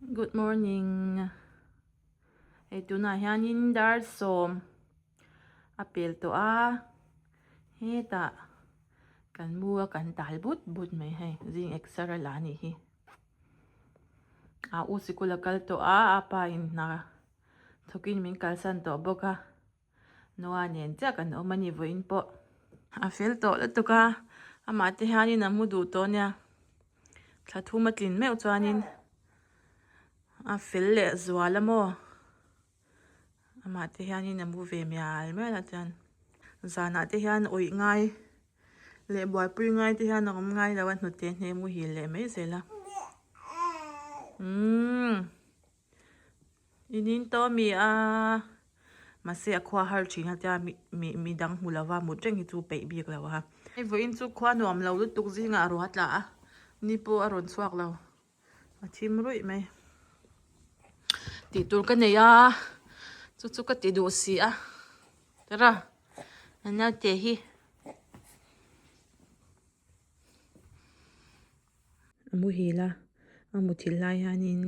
Good morning. Hei tunah hianin dar sawm a pel tawh a, hetah kan mu a kan tal but but mai hei zing exer a la anih hi. A u sikul a kal tawh a, a pa in hna thawkin min kalsan tawh bawk a. Noah nen chiah kan awm a ni vawiin pawh a fel tawh lutuk a amah te hianin a mu duh tawh ania thla thum a tlin meuh chuanin a fel leh zual a maw amah te hianin a mu ve mial mial a chuan zanah te hian awih ngai leh buaipui ngai te hian a awm ngai lo a hnute hne muhil leh mai zel a umm. I nin tawh mi a mahse a khua har thin a tia mi mi midang hmu lova mut reng hi chu peih bik lo a. Hei vawiin chu khua nuam lo lutuk zingah a ruah tla a ni pawh a rawn chhuak lo a thim ruih mai tih tur ka nei a chu chu ka ti duh si a tara a naute hi. A muhil a a muthilh lai hianin.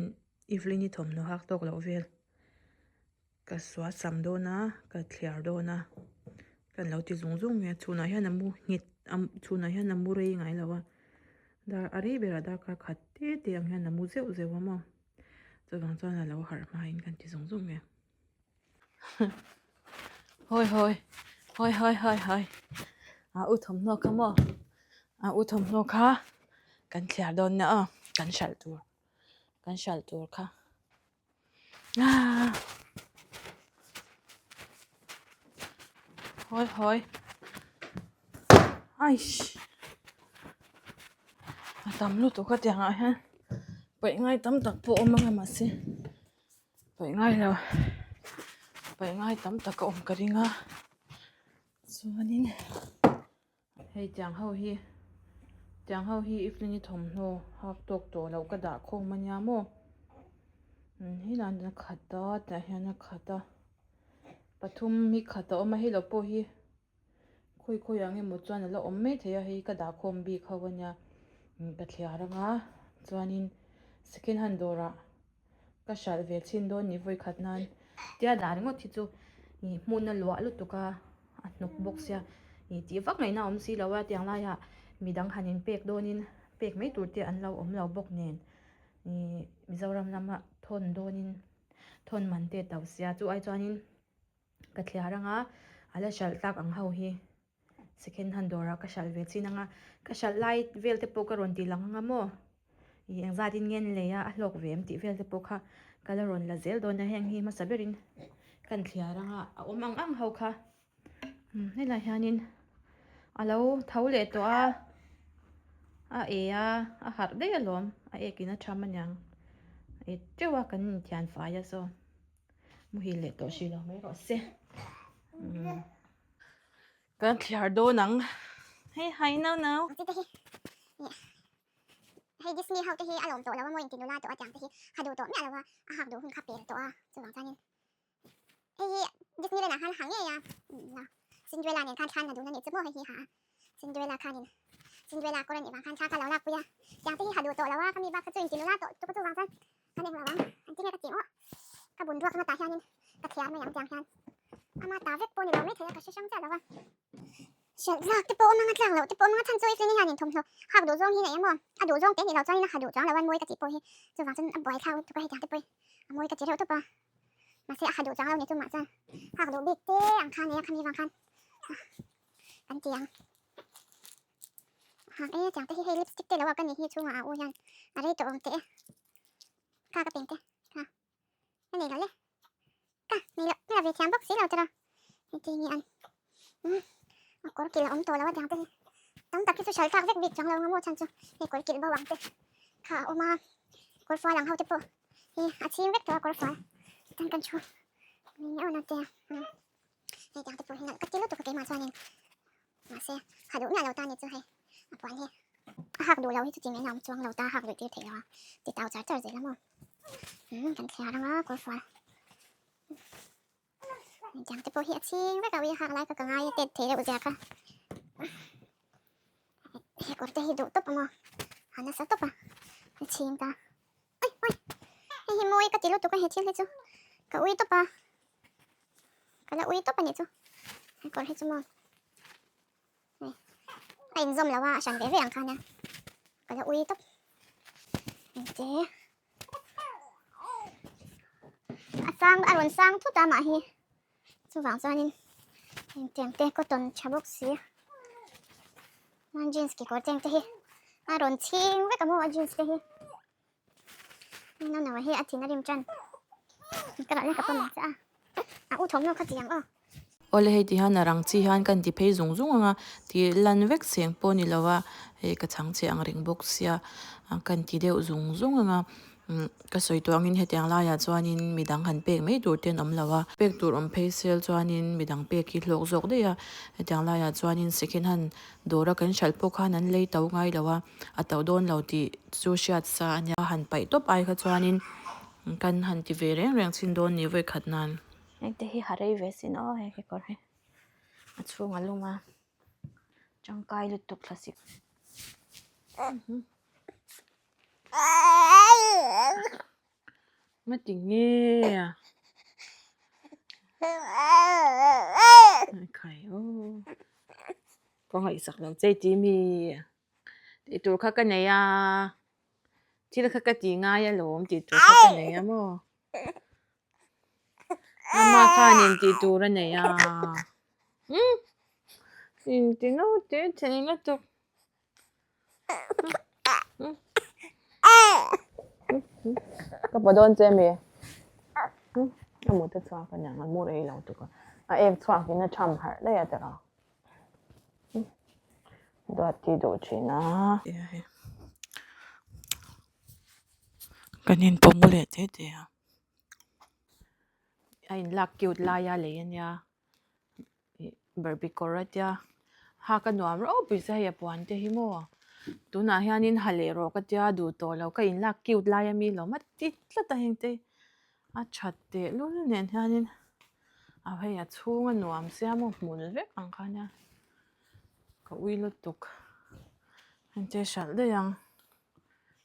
Evelyn-i thawmhnaw hak tawk loh vel ka suah sam dawn a ka thliar dawn a kan lo ti zung zung mai a chhunah hian a mu nghet a chhunah hian a mu rei ngai lo a dar a rei berah darkar khat te te ang hian a mu zeuh zeuh a maw chuvang chuan a lo harh hmain kan ti zung zung mai a hawi hawi hawi hawi hawi hawi a u thawmhnaw kha maw a u thawmhnaw kha kan thliar dawn nia aw kan hralh tur. Kan hralh tur kha aaa hawi hawi aish a tam lutuk a tiang ah hian paih ngai tam tak pawh a awm ang a mahse paih ngai lo paih ngai tam tak a awm ka ring a chuanin. Hei tiang ho hi tiang ho hi evening i thawmhnaw hak tawk tawh loh ka dah khawm ania maw helai hian a khat a tah hian a khat a pathum hi khat a awm a hei lo pawh hi khawi khawi ah nge maw chuan a la awm mai thei a hei ka dah khawm bik ho ania ka thliar anga chuanin second hand dawrah. Ka hralh ve chhin dawn ni vawi khat nan tia dah ringawt hi chu ih hmun a luah lutuk a a hnawk bawk sia ih tih vak ngaihna a awm si lo a tiang laiah midang han in pek dawnin pek mai tur te an lo awm lo bawk nen ih Mizoram lama thawn dawnin thawn man te to sia chu ai chuanin ka thliar anga a la hralh tlak ang ho hi. Second hand dawrah ka hralh ve chin anga ka hralh lai vel te pawh ka rawn tih lang anga maw ih engzat in nge an lei a a hlawk ve em tih vel te pawh kha ka la rawn la zel dawn a heng hi hmasa berin kan thliar anga a awm ang ang ho kha helai hianin a lo tho leh tawh a a e a a harh daih alawm a ek in a tham aniang e teuh a kan inthian fai a saw muhil leh tawh hrih lo mai rawh se. Kan thliar dawn ang hei hai nau nau. Ang chi te hi ih hei Disney ho te hi a lawm tawh lo a maw inti nula tawh a tiang te hi ha duh tawh miah lo a a hak duh hun kha pel tawh a chuvang chuanin hei hi Disneyland ah khan ha ngei a la Cinderella nen khan thlan la dun a nih chu maw hei hi ha a Cinderella khanin Cinderella kawr a nih vang khan thla kha lo lakpui a tiang te hi ha duh tawh lo a khami bak kha chu inti nula tawh chu chuvang chuan Kan englo ang, an ti nge ka ti maw? Ka bun ruak ngawtah hianin ka thliar mai ang tiang hian ama ta vek pawh ni lo maithei a ka hre hrang chiah lo a. Hrelh tlak te pawh awm anga tlak loh te pawh awm anga chhan chu Evelyn-i hianin thawmhnaw hak duh zawng hi nei emaw a duh zawng te nih loh chuanin a ha duh chuang lo a mawi ka tih pawh hi chuvang chuan a buai thlak lutuk a hetiang te pawh hi a mawi ka ti reuh tawp a mahse a ha duh chuang lo ni chu mah chuan hak duh bik te ang kha nei a khami vang khan kan ti ang. Ha e tiang te hi hei lipstick te lo a ka ni hi chhungah a u hian a rei tawh awm teh e ka ka peng te ka ka nei lo le ka nei lo ka la ve thiam bawk si lo tira hei ti nge an um a kawr kilh a awm tawh lo a tiang te hi tam tak hi chu hral tlak vek bik chuang lo ang a maw chhan chu hei kawr kilh bo ang te kha a awm a kawr fual ang ho te pawh hi a chhing vek tawh a kawr fual tan kan thu ni nge aw na te um hei tiang te pawh hi nalh ka ti lutuk a keimah chuanin. Mahse, ha duh miah lo ta ni chu hei, a puan hi a hak duh lo hi chuti mai in a awm chuang lo ta, a hak duh tir theih lo a, ti tau char char zel a maw. Umm kan thliar ang a, kawrfual tiang te pawh hi a chhing vek a, ui a hak lai kha ka ngai a tet thei reuh zia kha. He kawr te hi duh tawp a maw, a nasa tawp a, a chhing ta. Ui ui. Pawi ka ti lutuk a he thil hi chu ka ui tawp a, ka la ui tawp a nih chu he kawr hi chu maw hei a inzawm lo a a hran ve ve ang khan a ka la ui tawp engte a sang a rawn sang thut a mah hi chuvang chuanin engtiang te cotton tha bawk si jeans kekawr te ang te hi a rawn chhing vek a maw a jeans te hi. Nau hi a thin a rim tan ka rah na ka pawm ang che a a u thawmhnaw kha ti ang aw. Awle hei ti hian a rang chi hian kan ti phei zung zung ang a tih lan vek seng pawh ni lo a hei ka chhang che ang reng bawk sia kan ti deuh zung zung ang a ka sawi tawh angin hetiang laiah chuanin midang han pek mai tur te an awm lo a pek tur awm phei sel chuanin midang pek hi hlawk zawk daih a hetiang laiah chuanin second hand dawra kan hralh pawh khan an lei to ngai lo a. a to dawn lo tih chu hriat sa a nia han paih tawp ai kha chuanin kan han ti ve reng reng chhin dawn ni vawi khat nan. Heng te hi ha rei ve sin aw hei kekawr hi a chhung a lum a tangkai lutuk thla sik. Ngati nge a khai aw ka ngaihsak lo che ti mi. Tih tur kha ka nei a, thil kha ka ti ngai alawm tih tur kha ka nei a maw? Ama khanin tih tur a nei a, umm inti no te thei lutuk. Ka pa dawn che mi? Ka mut a chhuak a niang a mu rei lo tuk a, a ek chhuak in a tham harh daih a tiraw. Duat ti duh thin a. Kan inpawm leh te te a. A inlak cute lai a lei ania. Ih barbie kawr a tia. Ha ka nuam ropui se hei a puan te hi maw. Tunah hianin ha leh rawh ka tia duh tawh lo. Ka inlak cute lai ami lo ma ti tlat a heng te. A that tehlul nen hianin. A hei a chhung a nuam sia maw hmul vek ang kha nia ka ui lutuk heng te hralh daih ang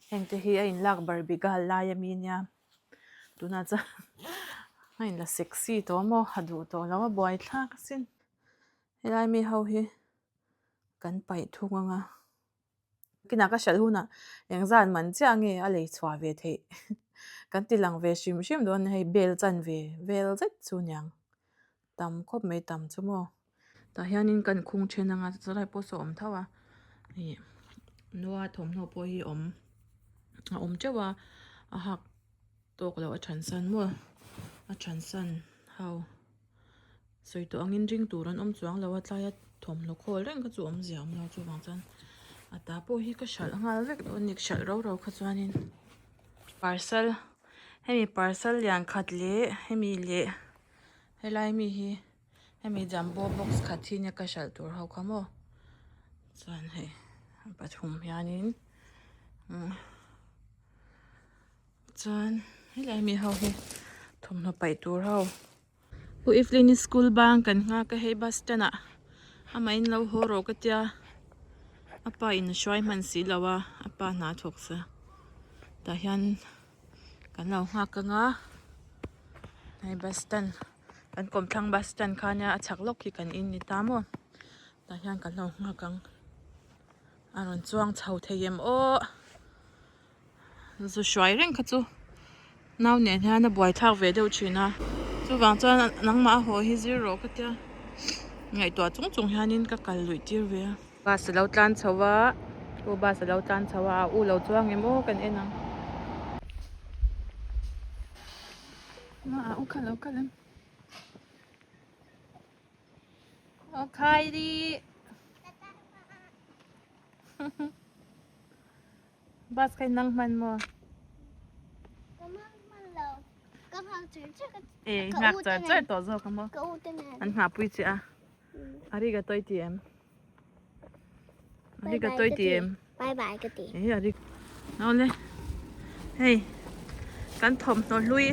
heng te hi a inlak barbie gal lai ami nia tunah chuan a inla sexy tawh maw a duh tawh lo a buaithlak asin helai mi ho hi kan paih thung ang a. Kinah ka hralh hunah engzat man chiah nge a lei chhuah ve theih kan ti lang ve hrim hrim dawn a hei bel chan ve vel zet chu niang tam khawp mai tam chu maw tah hianin kan khung then anga chulai pawh saw awm tho a ih nua thawmhnaw pawh hi awm a awm teuh a a hak tawk loh a then san maw a then san ho. Sawi tawh angin ring tur an awm chuang lo a tlaia thawmhnaw khawl reng kha chu awmzia a awm lo chuvang chuan a ta pawh hi ka hralh nghal vek dawn a ni hralh rau rau kha chuanin parcel hemi parcel lian khat leh hemi leh helai mi hi hemi jumbo box khat hi nia ka hralh tur ho kha maw chuan hei pathum hianin umm. Chuan helai mi ho hi thawmhnaw paih tur ho Pu Evelyn-i school bang kan nghak a hei bus stand ah amah in lo haw rawh ka tia a pa in a hruai hman si lo a a pa hna a thawk sa tah hian kan lo nghak ang a hei bus stand kan kawmthlang bus stand kha nia a chhak lawk hi kan in ni ta maw tah hian kan lo nghak ang a rawn chuang chho thei em aw. Zu hruai reng kha chu nau nen hian a buai thlak ve deuh thin a chuvang chuan nangmah a haw hi zir rawh ka tia ngaihtuah chung chung hianin ka kal luih tir ve a. Bus a lo tlan chho a aw bus a lo tlan chho a a u lo chuang em aw kan en ang a u kha lo kal em aw Kylie. Bus kha i nang hman maw? Ka hmang hman lo. Ka nghak char char ka E nghak char char tawh zawk a maw? Ka u te nen. An nghah pui che a. Arigatoi ti em? Arigatoi ti em? Bye bye ka ti. E ari. Awle. Hei. Kan thawmhnaw hlui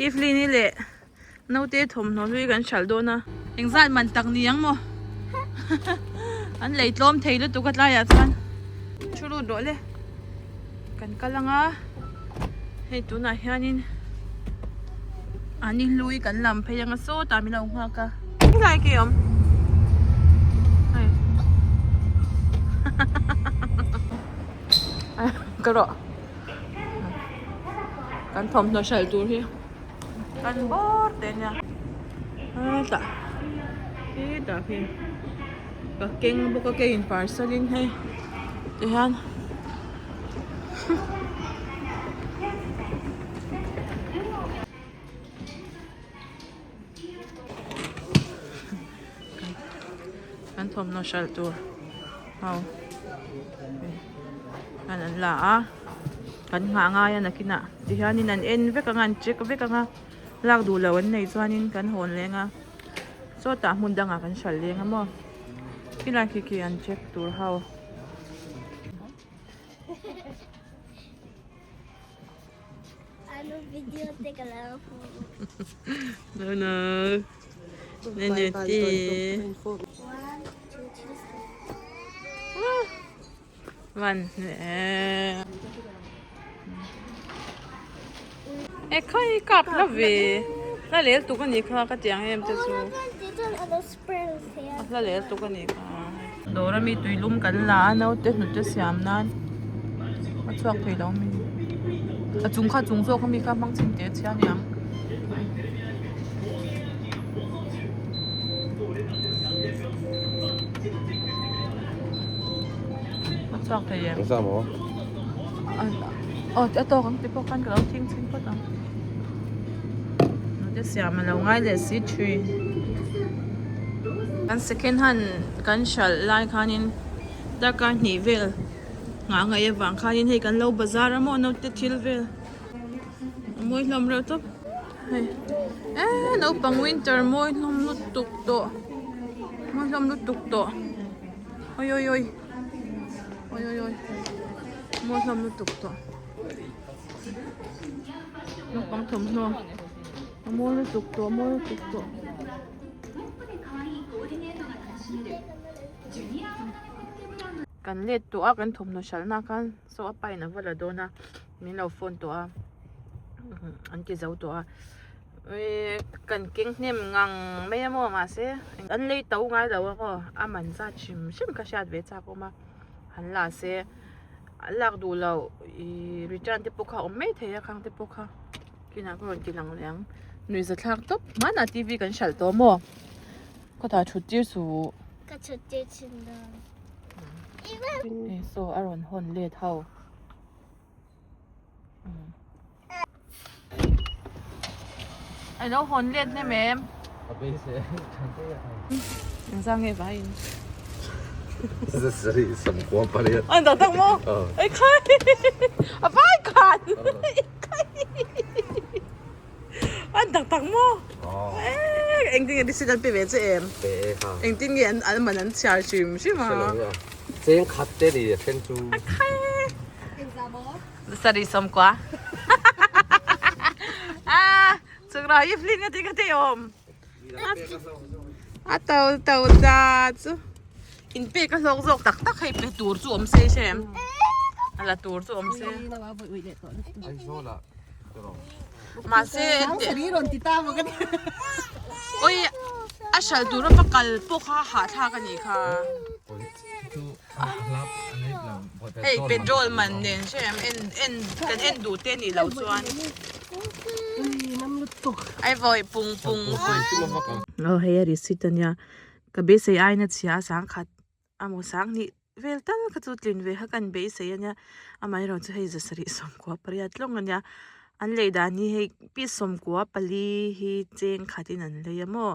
Evelyn i leh Naute thawmhnaw hlui kan hralh dawn a. Engzat man tak ni ang maw? An lei tlawm thei lutuk a tlaiah chuan thu lut rawh le. Kan kal ang a, hei tunah hianin. Ani hlui kan lam phei anga sawtah min lo nghak a. Helai khi awm. Hei. Ka rawh. Kan thawmhnaw hralh tur hi kan bawr teh nia. A tah khitah khi ka keng bawk a keiin parcel in hei tihian. Kan thawmhnaw hralh tur ho hian an la a kan nghah ngai a nakinah tihianin an en vek anga an check vek anga lak duh loh an nei chuanin kan hawn leng a sawtah hmun dangah kan hralh leng a maw khilai khi khi an check tur ho. No no. Nene ti. One. E khai kap la ve. La lel tuk ani kha ka tiang em te chu. A hla lel tuk ani kha. Dawr ami tuilum kan la a naute hnute siam nan a chhuak thei lo ami a chung kha chung zawk ami kha hmang chhin teh chhia aniang. A chhuak thei em? Aw a tawk ang ti pawh khan ka lo thing chhin phawt ang. Hnute siam a lo ngai leh si thin. Kan second hand kan hralh lai khanin darkar hnih vel nghah ngaih avang khanin hei kan lo bazar a maw naute thil vel a mawi hlawm reuh tawp hei eee naupang winter mawi hlawm lutuk tawh mawi hlawm lutuk tawh awi awi awi awi awi awi mawi hlawm lutuk tawh naupang thawmhnaw a mawi lutuk tawh a mawi lutuk tawh. Kan let tawh a kan thawmhnaw hralhna khan saw a pa in a va la dawn a min lo phone tawh a an ti zo tawh a eee kan keng hnem ngang mai a maw mahse an lei to ngai lo a maw a man zat hrim hrim ka hriat ve chak awm a han la se a lak duh loh ihh return te pawh kha a awm mai thei a khang te pawh kha. Kinah ka rawn ti lang leh ang. Nuihza thlak tawp hmanah TV kan hralh tawh maw? Khawtah thut tir suh. Ka thut tir thin lo. Hei saw a rawn hawn let ho. A lo hawn let hnem em? A beisei than te a. Engzang nge vaiin? Zasarih sawmkua pariat. An tak tak maw? Ei khai! A vai khan! An tak tak maw? Eee engtin nge receipt an pe ve che em? Pe e kha. Engtin nge an man an chhiar hrim hrim a? Hre lo a. Cheng khat te ni a then chu. A khai! Zasarih sawmkua. Ah! Chukra hi flin ka ti ka ti awm. A to to ta chu in pek a hlawk zawk tak tak hei pe tur chu awm se se em a la tur chu awm se mahse oi a hral tur a va kal pawh kha hahthlak a nih kha hei petrol man nen hre em en en kan en duh te nih loh chuan ai vawi pung pung aw hei a receipt ania ka beisei aina chhia a sangkhat amaw sanghnih vel tal kha chu tlin ve kha kan beisei ania amaherawh chu hei zasarih sawmkua pariat lawng ania an lei dan hi hei piece sawmkua pali hi cheng khatin an lei a maw.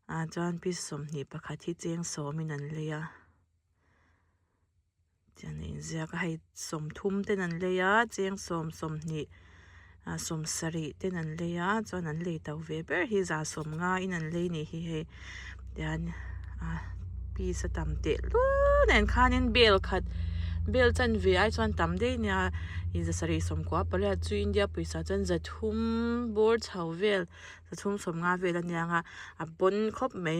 Ah chuan piece 21 hi cheng sawmin an lei a chuan a inziak a hei 30 ten an lei a cheng sawm sawmhnih ah sawmsarih ten an lei a chuan an lei to ve ber hi za sawmnga in an lei nih hi hei tian ah piece a tam teh lul nen khanin bel khat bel chanve ai chuan tam daih nia zasarih sawmkua pariat chu India pawisa chuan zathum bawr chho vel. Chhung sawmnga vel a niang a a pawn khawp mai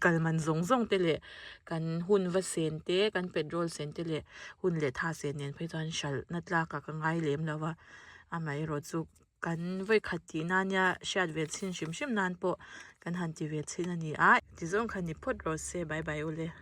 kal man zawng zawng te leh kan hun va sen te kan petrol sen te leh hun leh tha sen nen phei chuan hralhna tlak ah ka ngai lem lo va amaherawhchu. Kan vawikhat tih nan nia hriat ve chhin hrim hrim nan pawh kan han ti ve chhin a ni a. Tizawng kha ni phawt rawh se bye bye ule.